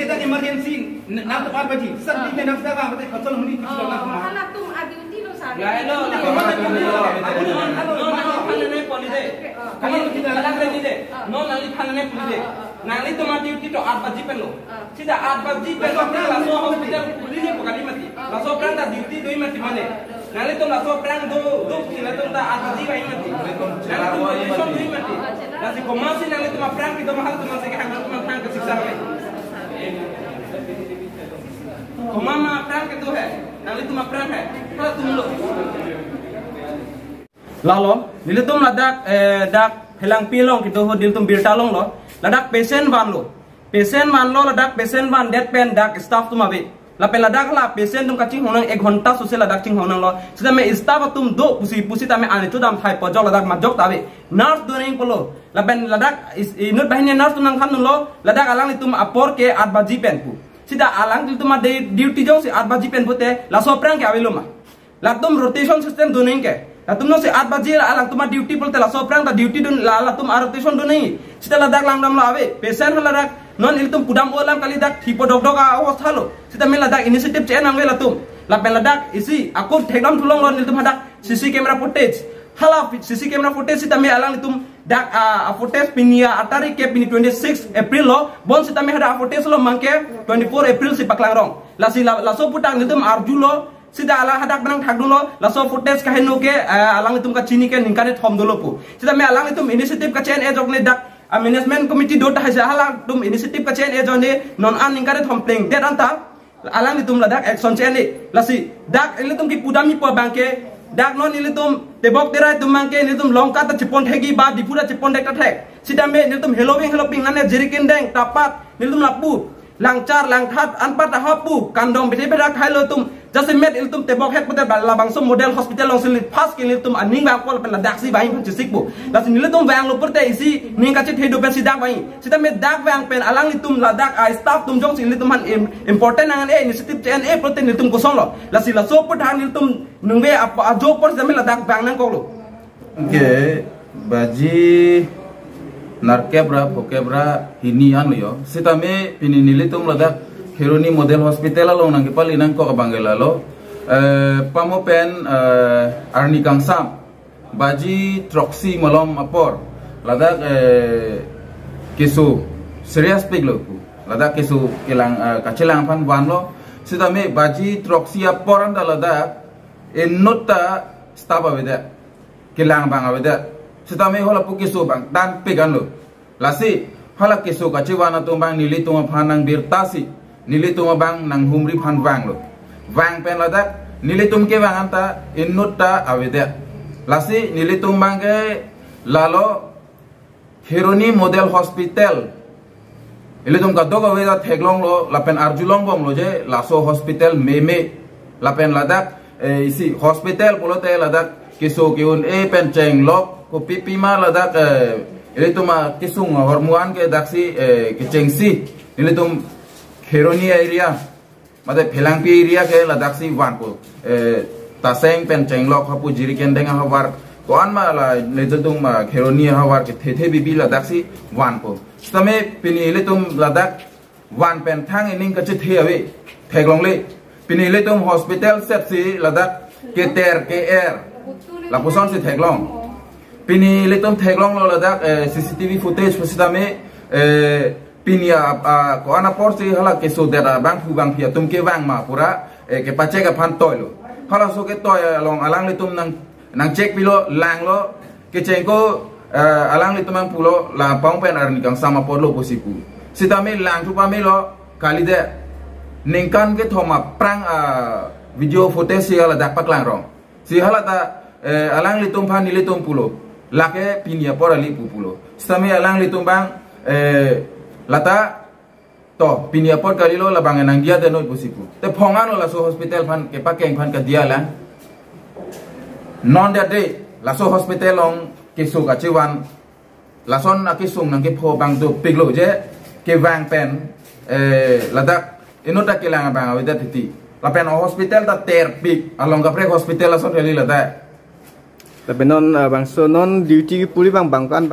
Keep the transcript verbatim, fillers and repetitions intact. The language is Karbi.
Kita emergency, n-, nangtum aat baji. Sir, di nang sir, apa, apa, konsol muni, Oh, kita nang. Halatum a-duty lo, sir. Ya, hello, hello. Hello, hello. Hello, hello. Hello, hello. Kami kita alang ready de. Ah. Non nangli phan ne puli de. Ah, ah, ah. Nanglitum a-duty to aat baji pen lo. Ah. Sita aat baji pen lo, laso aphrang laso hospital khuli ne pu kali mati. Ah. Laso aphrang ta duty do-i mati mane. Ah, ah, ah. Nanglitum laso aphrang do, do, nanglitum ta aat baji bai mati. Nanglitum rotation do-i mati. Ah, ah, ah. Lasi komatsi nanglitum aphrang kedo mahal atum aphan si kehang atum aphan kesiksa kali. Komat ma aphrang kedo he. Nanglitum aphrang he. Halatum lo. Lalo, nelitum ladak, eh, dak Phelangpi along kedo ho nelitum birta longlo. Ladak patient vanlo. Patient vanlo, ladak patient vandet pen dak staff atum ave. Lapen ladak la patient atum kachinghon nang ek ghonta sose ladak chinghon nanglo. Sitame staff atum do pusi pusitame ani chudam thai pojok ladak majok ta ave. Nurse do nang pulo. Lapen ladak is-, inut banghini nurse atum nangthan dunlo. Ladak alanglitum apor ke aat baji pen pu. Sita alanglitum a-de-, duty jongsi aat baji pen pute laso aphrang ke avelo ma. Latum rotation system do nang ke. Latum jongsi aat baji alangtum a-duty pulote laso aphrang ta duty do, la, latum a-rotation do nang. Sita ladak langdamlo ave. Patient ha ladak non ilitum pudam-o alam kali, dak thipo dokdok a-avastha lo. Sitame ladak initiative che-en nangve latum. Lapen ladak isi ako thekdam thulonglo nelitum hadak C C camera footage. Hala C C camera footage sitame alanglitum dak, ah, a-footage pini a-tarik ke pini twenty-six April lo. Bonsitame hadak a-footage lo mangke twenty-four April si paklangrong. Lasi la, laso aphuthak nelitum arjulo. Sita alang hadak benang thakdunlo, laso footage kaheno ke, eh, alanglitum kachini ke ningkan kethom dolo pu. Sitame alanglitum initiative kache-en ajok ne dak, ah, management committee do tahai si halatum initiative kache-en ajok ne non an ningkan kethom plengdet anta alanglitum ladak action che-en ne. Lasi dak ilitum kipudam ipo abangke, dak non ilitum tebok terai atum abangke ilitum Lanka ta chepon thekji ba Diphu ta chepon thek ta thek. Sitame ilitum heloving heloping nane jerry can deng tapat ilitum lapu. Langchar langthat anpat ahap pu kandom bede beda khai lo tum. Jasemet ilitum tebok het pute labangso model hospital alongsi first ke ilitum aning vangpo lapen ladaksi vang aphan chesikpo. Lasi nelitum vanglo pute isi ning kachethe do pensi dak vang. Sitame dak vang pen alanglitum ladak a staff atum jongsi ilitum aphan im- important nang-an-e initiative che-en-e pute nelitum kosonlo. Lasi laso aphuthak nelitum ningve ap- ajo apor sitame ladak vang nangkoklo. Ke baji nerkep ra phokep ra hini an lo yo. Sitame pini nelitum ladak Kheroni Model Hospital along nangkepali nangkok abang ke lalo. Eh, pamo pen, eh, arni kangsam baji throksi malom apor ladak, eh, keso serious pik lo pu. Ladak keso kelang, eh, kachelang aphan vanlo. Sitame baji throksi apor anta ladak inut ta staff avedet, kelang abang avedet. Sitame hala pu keso abang tangpik an lo. Lasi hala keso kachevan atum abang nelitum aphan nangbirta si nelitum abang nanghumri aphan vanglo. Vang pen ladak nelitum kevang anta inut ta avedet. Lasi nelitum abang ke lalo Kheroni Model Hospital ilitum kadokave ta theklonglo lapen arjulongbomlo je laso hospital meme lapen ladak, eh, isi hospital pulote ladak keso ke-un-e pen chenglok kopi pima ladak, eh, ilitum akesung ahormu an ke daksi, eh, kechengsi ilitum Kheroni area mate Phelangpi area ke ladaksi vanpo. Eh, taseng pen chenglok hapu jiri kendeng ahavar ko-an ma la nelitum ma Kheroni ahavar kethethe bibi ladaksi vanpo. Sitame pini ilitum ladak van pen thang ining kachethe ave theklongle. Pini ilitum hospital setsi ladak keter ke-er lapusonsi theklong. Pini ilitum theklonglo ladak, eh, C C T V footage pusitame, eh, pini a, a, ko-an aporsi hala keso det abangphu bangphi atum kevang ma pura, eh, kepachek aphan toilo. Halaso ketoi along alanglitum nang nangchek pilo langlo kecheng ko, eh, alanglitum nangpulo la pang pen arni kangsam apor lo pusi pu. Sitame langthu pamelo kalidet ningkan kethom aphrang a video footage si ladak paklangrong. Si hala ta, eh, alanglitum aphan nelitum pulo. Lake pini apor kali pu pulo. Sitame alanglitum abang, eh, lata to pini apor kalilo labang nangdiya de noi pusi pu. Te phong anlo laso hospital aphan kepakeng aphan kadiya lang. Non de de laso hospital along keso kachevan lason akesung nangkepho abang dopiklo je kevang pen, eh, ladak inut ta kelang abang avedet titi. Lapen o hospital ta terpik along kaprek hospital lason kali ladak. Tapi non, eh, bangso non duty puri bang bang kan